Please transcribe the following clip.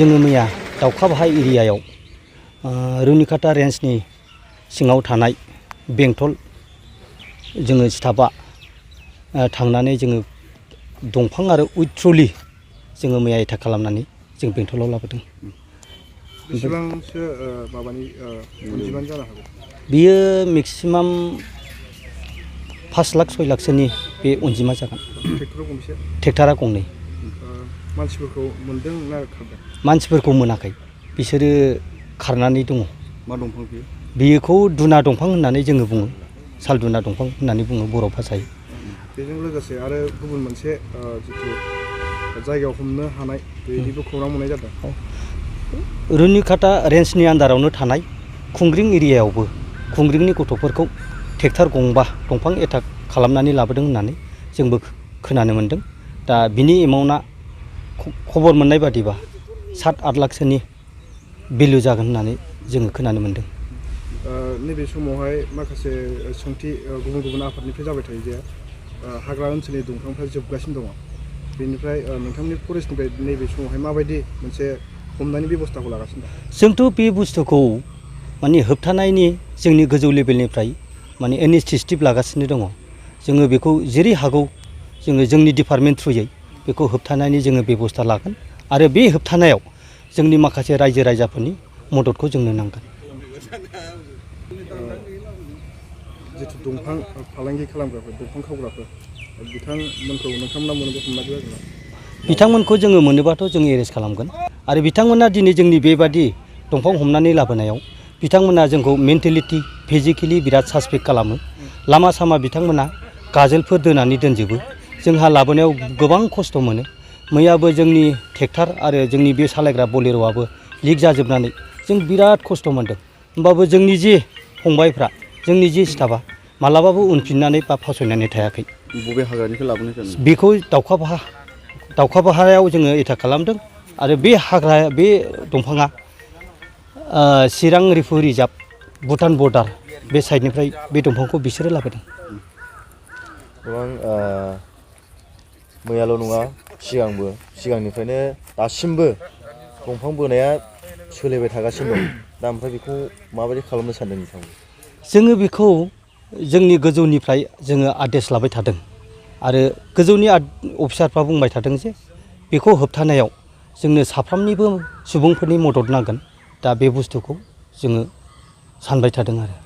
जोङो मैया दाउखाबाहाय एरियायाव रुनिकाटा रेन्जनि सिङाव थानाय बेंटल जोङो स्टाफआ थांनानै जोङो दंफां आरो उइथ ट्रलि जोङो मैया एटाक खालामनानै जों बेंटलाव लाबोदों। बेसेबांसो माबानि अनजिमानि जानो हागौ? बियो मेक्सिमाम 5 लाख 6 लाखसोनि बे अनजिमा जागोन। ट्रेक्टरा गंबेसे? ट्रेक्टरा गंनै। मानसिफोरखौ मोनदों ना खारदों? मानसिफोरखौ मोनाखै, बिसोरो खारनानै दङ। मा दंफां बियो? बेखौ दुना दंफां होननानै जोङो बुङो, साल दुना दंफां होननानै बुङो बर' भाषायै। बेजों लोगोसे आरो गुबुन मोनसे जिथु जायगायाव हमनो हानाय बेनिबो खौरां मोननाय जादों। रुनिकाटा रेन्जनि आन्दारावनो थानाय खुंग्रिं एरियायावबो खुंग्रिंनि गथ'फोरखौ ट्रेक्टर गंबा दंफां एटाक खालामनानै लाबोदों होननानै जोंबो खोनानो मोन्दों। दा बिनि एमाउन्टआ खबर मोननाय बादिबा 7-8 लाखसोनि भेलु जागोन होननानै जोङो खोनानो मोन्दों। नैबे समावहाय माखासे सोंथि गुबुन गुबुन आफादनिफ्राय जाबाय थायो जे हाग्रा ओनसोलनि दंफांफ्रा जोबगासिनो दङ। बेनिफ्राय नोंथांमोननि फरेस्टनिफ्राय नैबे समावहाय माबायदि मोनसे हमनायनि बेबस्थाखौ लागासिनो दं? जोंथ' बे बुस्थुखौ माने होबथानायनि जोंनि गोजौ लेभेलनिफ्राय माने इनिसिएटिभ लागासिनो दङ। जोङो बेखौ जेरै हागौ जोङो जोंनि डिपार्टमेन्ट थ्रुयै बेखौ होबथानायनि जोङो बेबस्था लागोन आरो बे होबथानायाव जोंनि माखासे रायजो राजाफोरनि मददखौ जोंनो नांगोन। जिथु दंफां फालांगि खालामग्राफोर, दंफां खावग्राफोर, बिथांमोनखौ नोंथांमोना मोनोबा हमनानै जागोन? बिथांमोनखौ जोङो मोनोबाथ' जोङो एरेस्ट खालामगोन आरो बिथांमोना दिनै जोंनि बेबादि दंफां हमनानै लाबोनायाव बिथांमोना जोंखौ मेन्टेलिटि फिजिकेलि बिराद सासपेक्ट खालामो। लामा सामा बिथांमोना गाजोलफोर दोनानै दोनजोबो। जोंहा लाबोनायाव गोबां खस्थ' मोनो। मैयाबो जोंनि ट्रेक्टर आरो जोंनि बे सालायग्रा बलेर'आबो लिक जाजोबनानै जों बिराद खस्थ' मोनदों। होमबाबो जोंनि जे फंबायफ्रा, जोंनि जे स्टाफआ मालाबाबो उनफिननानै बा फावसायनानै थायाखै। बबे हाग्रानिफ्राय लाबोनाय जादों? बेखौ दाउखाबाहायाव जोङो एटाक खालामदों आरो बे दंफाङा चिरां रिफु रिजार्भ भुटान बर्डार बे साइडनिफ्राय बे दंफांखौ बिसोरो लाबोदों। गोबां मैयाल' नङा, सिगांनिफ्रायनो दासिमबो दंफां बोनाया सोलिबाय थागासिनो दं। दा ओमफ्राय बेखौ माबायदि खालामनो सानदों नोंथांमोन? जोङो बेखौ जोंनि गोजौनिफ्राय जोङो आदेश लाबाय थादों आरो गोजौनि अफिसारफ्रा बुंबाय थादों जे बेखौ होबथानायाव जोंनो साफ्रोमनिबो सुबुंफोरनि मदद नांगोन। दा बे बुस्थुखौ जोङो सानबाय थादों आरो।